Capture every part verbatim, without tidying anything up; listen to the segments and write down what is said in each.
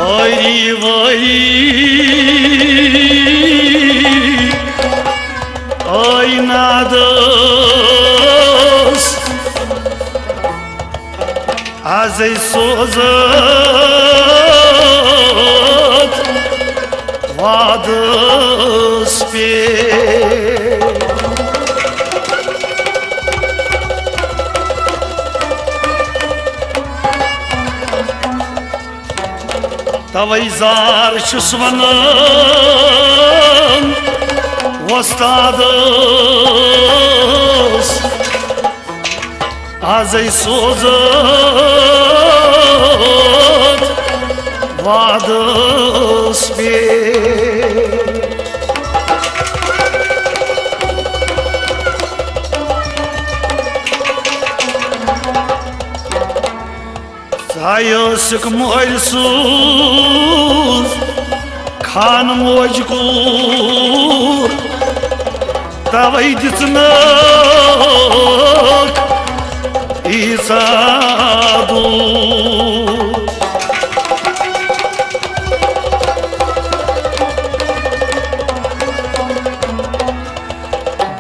وٲری وٲری آے نادس، ازے سوزتھ وادس پٮ۪ٹھ۔ توے زار چھُس ونان وۄستادس، ازے سوزتھ وادس پٮ۪ٹھ۔ ژٕ ٲسٕکھ مٲلۍ سٕنٛز خانہٕ موج کوٗر، توے دِژنَکھ ییٖژاہ دوٗر۔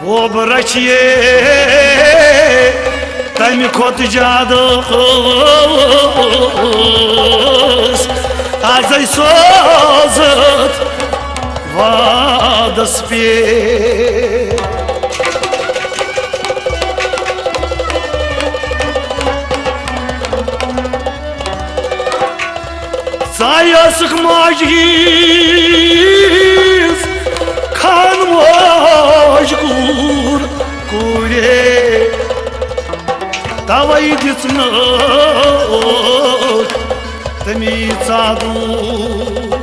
بوب رچھیے تمہِ کھۄتہٕ زیادٕ ٲس، ازے سوزتھ وادس پٮ۪ٹھ۔ ژٕ ٲسٕکھ ماجہِ ہِنٛز خانہٕ موج کوٗر، کوٗرے، توے دِژنَکھ تٔمۍ ییٖژاہ دوٗر۔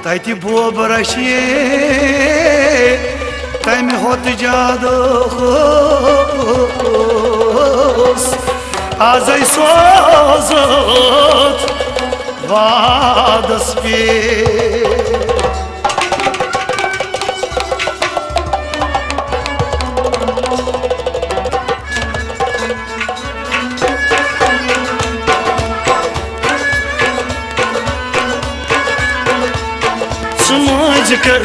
تتہِ بوب رشیے تمہِ ہوت زیادٕ اوس، ازے سوزتھ وادس پٮ۪ٹھ۔ ژٕ مٲنٛزِ کر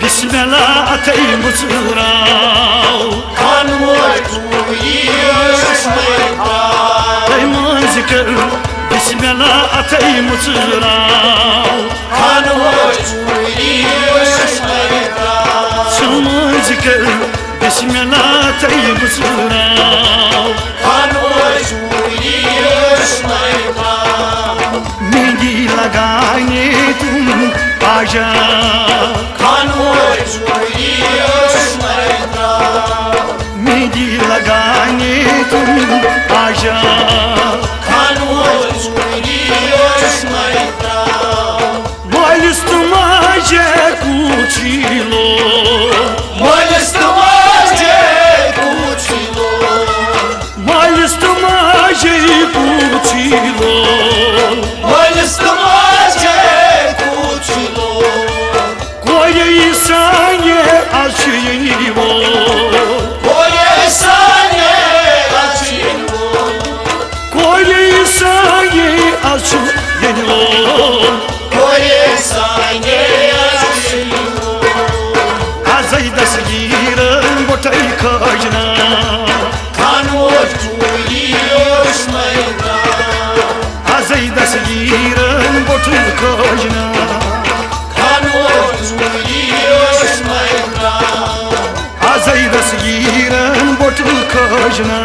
بسم اللہ اتھے مُژراو۔ خانہٕ موج کوٗری ٲس مےٚ ترٛاو۔ ہے مٲنٛزِ کر بسم اللہ اتھے مُژراو۔ خانہٕ موج کوٗری ٲس مےٚ ترٛاو۔ ژٕ مٲنٛزِ کر بسم اللہ اتھے مُژراو۔ خانہٕ موج کوٗری ٲس مےٚ ترٛاو۔ مہندی لگانے تم آجا۔ خانہٕ موج کوٗری ٲس مےٚ ترٛاو۔ مہندی لگانے تم آجا۔ خانہٕ موج کوٗری ٲس مےٚ ترٛاو۔ مٲلِس تہٕ ماجہِ کوٗچی لو۔ مٲلِس تہٕ ماجہِ کوٗچی لو۔ مٲلِس تہٕ ماجہِ کوٗچی لو۔ مٲلِس تہٕ ماجہِ کوٗچی لو۔ کورے سانہِ از چھُ یِنہٕ وول۔ کورے سانہِ از چھُ یِنہٕ وول۔ کورے سانہِ از چھُ یِنہٕ وول۔ کورے سانہِ از چھُ یِنہٕ وول۔ ازے دستگیرن بوٹے کھاجنا۔ خانہٕ موج کوٗری ٲس مےٚ ترٛاو۔ ازے دستگیرن بوٹے کھاجنا۔ خانہٕ موج کوٗری ٲس مےٚ ترٛاو۔ ازے دستگیرن بوٹے کھاجنا۔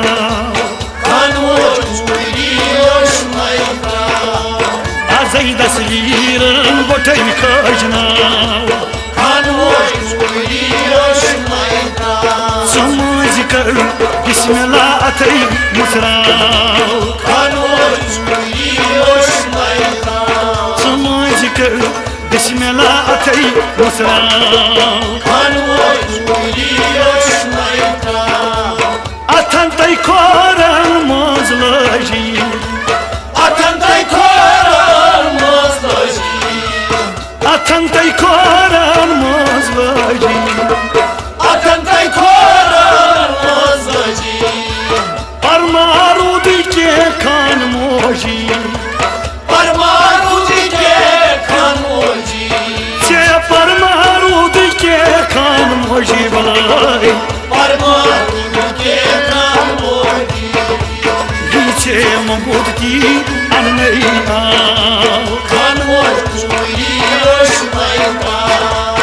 خانہٕ موج کوٗری ٲس مےٚ ترٛاو۔ ازے دستگیرن بوٹے کھاجنا۔ خانہٕ موج کوٗری ٲس مےٚ ترٛاو۔ ژٕ مٲنٛزِ کر بسم اللہ اتھے مُژراو۔ خانہٕ موج کوٗری ٲس مےٚ ترٛاو۔ ژٕ مٲنٛزِ کر بسم اللہ اتھے مُژراو۔ خانہٕ موج کوٗری ٲس مےٚ ترٛاو۔ اتھن تہٕ کھورن منٛز لٲجی۔ اتھن تہٕ کھورن منٛز لٲجی۔ اتھن تہٕ کھورن منٛز لٲجی۔ اتھن تہٕ کھورن منٛز لٲجی۔ پرمان کیٛاہ ترٛاوو؟ یہِ ژےٚ موٚنگمُت تی اننَے آو۔ خانہٕ وول ژوٗری ٲسمَے ترٛاو۔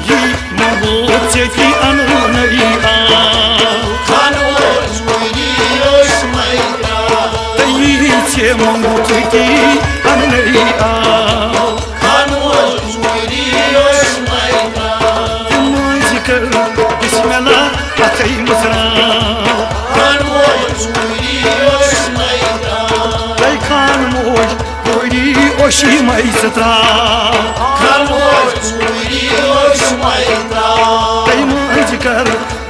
یہِ موٚنگمُت ژےٚ تی اننَے آو۔ خانہٕ وول ژوٗری ٲسمَے ترٛاو۔ تہٕ یہِ ژےٚ موٚنگمُت تی اننَے آو۔ خانہٕ وول ژوٗری ٲسمَے ترٛاو۔ تہٕ مٲنٛزِ کٔر بسم اللہ اَتھَے مٕژراو۔ خانہٕ وول ژوٗری ٲسمَے ترٛاو۔ تَے خانہٕ موج ژوٗری ٲسمَے ژٕ ترٛاو۔ خانہٕ وول ژوٗری ٲسمَے ترٛاو۔ تَے مٲنٛزِ کٔر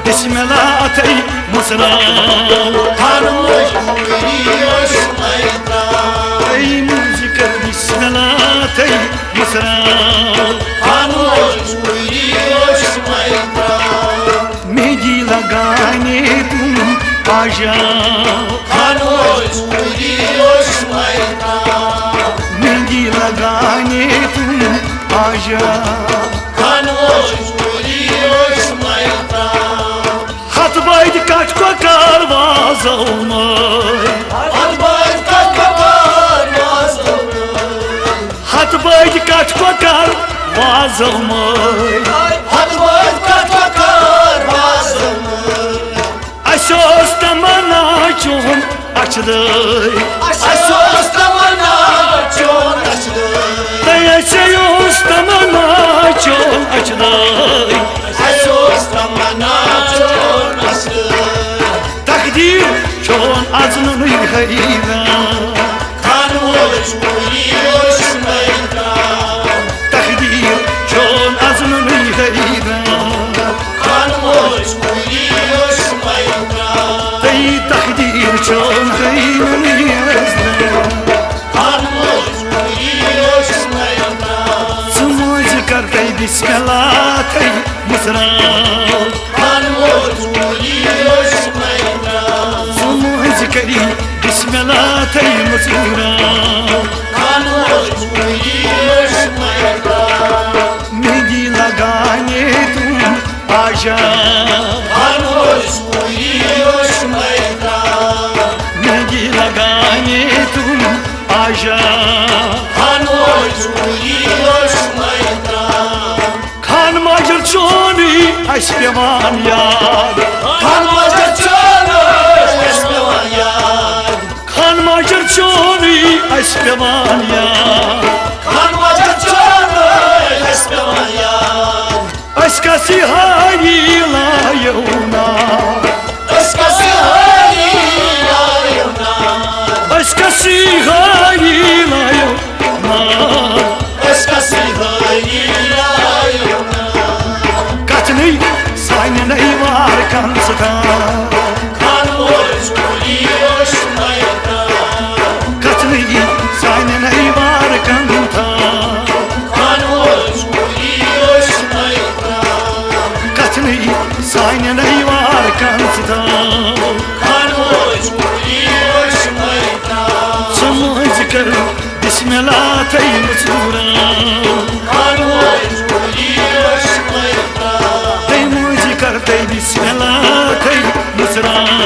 بسم اللہ اَتھَے مٕژراو۔ خانہٕ موج ژوٗری ٲسمَے ترٛاو۔ تَے مٲنٛزِ کٔر بسم اللہ اَتھَے مٕژراو۔ خانہٕ موج ژوٗری ٲسمَے ترٛاو۔ مہندی لگانے تم آ جاؤ۔ خانہٕ موج ژوٗری ٲسمَے ترٛاو۔ مہندی لگانے تم آ جاؤ۔ خانہٕ موج ژوٗری ٲسمَے ترٛاو۔ ہتھ بٔدۍ کٹھ کۄکر وازو مٲے۔ ہتھ بٔدۍ کٹھ کۄکر وازو مٲے۔ ہتھ بٔدۍ کٹھ کۄکر وازو مٲے۔ ہتھ بٔدۍ کٹھ کۄکر وازو مٲے۔ اسہِ اوس تمنا چون اچھدٲے۔ اسہِ اوس تمنا چون اچھدٲے۔ تہٕ اسہِ اوس تمنا چون اچھدٲے۔ اسہِ اوس تمنا چون اچھدٲے۔ تقدیٖر چون از نُنٕے حیران۔ خانہٕ موج ژوٗری ٲسمَے ترٛاو۔ تقدیٖر چون از نُنٕے حیران۔ خانہٕ موج ژوٗری ٲسمَے ترٛاو۔ تَے تقدیٖر چون حیران۔ خانہٕ موج ژوٗری ٲسمَے ترٛاو۔ ژٕ مٲنٛزِ کر تَے بسم اللہ تَے مٕژراو۔ خانہٕ موج ژوٗری ٲسمَے ترٛاو۔ ژٕ مٲنٛزِ کری بسم اللہ تَے مٕژراو۔ خانہٕ موج ژوٗری ٲسمَے ترٛاو۔ مہندی لگانے تم آ جاؤ۔ خانہٕ موج ژوٗری ٲسمَے ترٛاو۔ مہندی لگانے تم آ جاؤ۔ خانہٕ موج ژوٗری ٲسمَے ترٛاو۔ خان ماجر چونٕے اَسہِ پٮ۪وان یاد۔ خان ماجر چونٕے اَسہِ پٮ۪وان یاد۔ خان ماجر چونٕے اَسہِ پٮ۪وان یاد۔ خان ماجر چونٕے اَسہِ پٮ۪وان یاد۔ أسۍ کَسٕے ہاری لایو نار۔ أسۍ کَسٕے ہاری لایو نار۔ أسۍ کَسٕے ہاری لایو نار۔ أسۍ کَسٕے ہاری لایو نار۔ کَتھنٕے سانہِ نَے وار کَن ژٕ تام۔ خانہٕ موج ژوٗری ٲسمَے ترٛاو۔ کَتھنٕے سانہِ نَے وار کَن تام۔ خانہٕ موج ژوٗری ٲسمَے ترٛاو۔ کَتھنٕے سانہِ نَے وار کَن ژٕ تام۔ خانہٕ موج ژوٗری ٲسمَے ترٛاو۔ ژٕ مٲنٛزِ کر بسم اللہ تَے مٕژراو۔ خانہٕ موج ژوٗری ٲسمَے ترٛاو۔ تَے مٲنٛزِ کر تَے بسم اللہ تَے مٕژراو۔